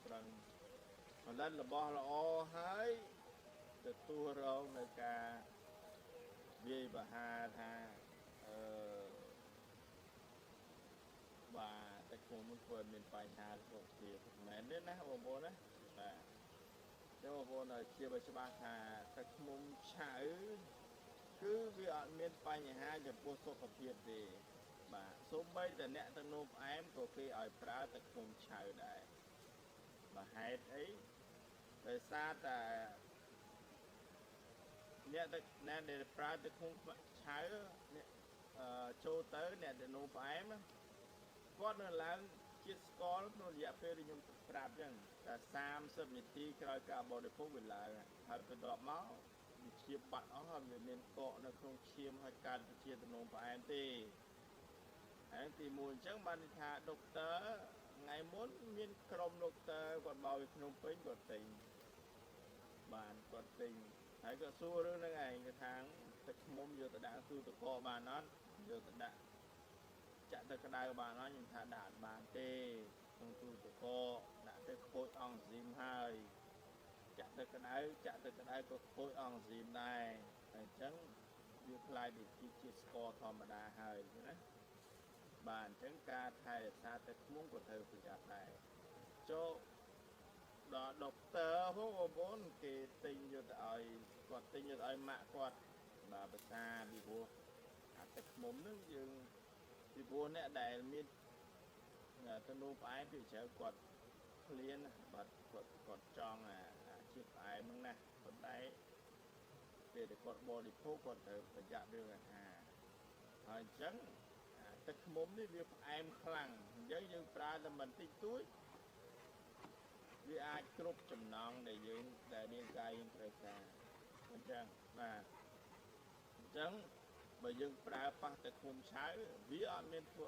ប្រឹងផលិតរបស់ល្អហើយទទួលរងនៅការវាយប្រហារថាអឺបាទតែខ្ញុំមិនធ្វើឲ្យមានបញ្ហាសុខភាពមែនទេណាបងប្អូនណាបាទចឹងបងប្អូនឲ្យជាឲ្យច្បាស់ថាទឹកឃ្មុំឆៅគឺវាអត់មានបញ្ហាចំពោះសុខភាពទេបាទសូម្បីតែអ្នកទឹកនោមផ្អែមក៏គេឲ្យប្រើទឹកឃ្មុំឆៅដែរបាទហេតុអីដោយសារតែអ្នកទឹកអ្នកដែលប្រើទឹកឃ្មុំឆៅអ្នកចូលទៅអ្នកទឹកនោមផ្អែមគាត់នឹងឡើងជាតិស្ករក្នុងរយៈពេលដែលខ្ញុំប្រាប់ចឹងតែ30នាទីក្រោយការបរិភោគវាឡើងហើយបន្ទាប់មកវាជាបាត់អស់ហើយវាមានកកនៅក្នុងឈាមហើយកើតជាទឹកនោមផ្អែមទេហើយទី1អញ្ចឹងបានន័យថាដុកទ័រថ្ងៃមុនមានក្រុមដុកទ័រគាត់មកពីភ្នំពេញគាត់ទិញបានគាត់ទិញហើយក៏សួររឿងហ្នឹងឯងគាត់ថាទឹកឃ្មុំយកទៅដាក់ទូទឹកកកបានអត់យកទៅដាក់ចាក់ទឹកក្តៅបានអត់ខ្ញុំថាដាក់អត់បានទេក្នុងទូទឹកកកដាក់ទៅខូចអង់ស៊ីមហើយចាក់ទឹកក្តៅចាក់ទឹកក្តៅក៏ខូចអង់ស៊ីមដែរតែអញ្ចឹងវាក្លាយទៅជាស្ករធម្មតាហើយណាបាទអញ្ចឹងការថែរក្សាទឹកឃ្មុំក៏ត្រូវប្រយ័ត្នដែរចូលដល់ដុកទ័រហូបងប្អូនគេទិញយកទៅឲ្យគាត់ទិញយកទៅឲ្យម៉ាក់គាត់បាទភាសាពីព្រោះអាទឹកឃ្មុំហ្នឹងយើងពីព្រោះអ្នកដែលមានទំនោរផ្អែមពីច្រើនគាត់ឃ្លានបាទគាត់ចង់អាជាតិផ្អែមហ្នឹងណាប៉ុន្តែពេលដែលគាត់បរិភោគគាត់ត្រូវប្រយ័ត្នរឿងអាហារហើយអញ្ចឹងទឹកឃ្មុំនេះវាផ្អែមខ្លាំងអញ្ចឹងយើងប្រើតែបន្តិចតួចវាអាចគ្រប់ចំណង់ដែលយើងដែលរាងកាយយើងត្រូវការអញ្ចឹងបាទអញ្ចឹងបើយើងប្រើប៉ះទឹកឃ្មុំឆៅវាអត់មានធ្វើ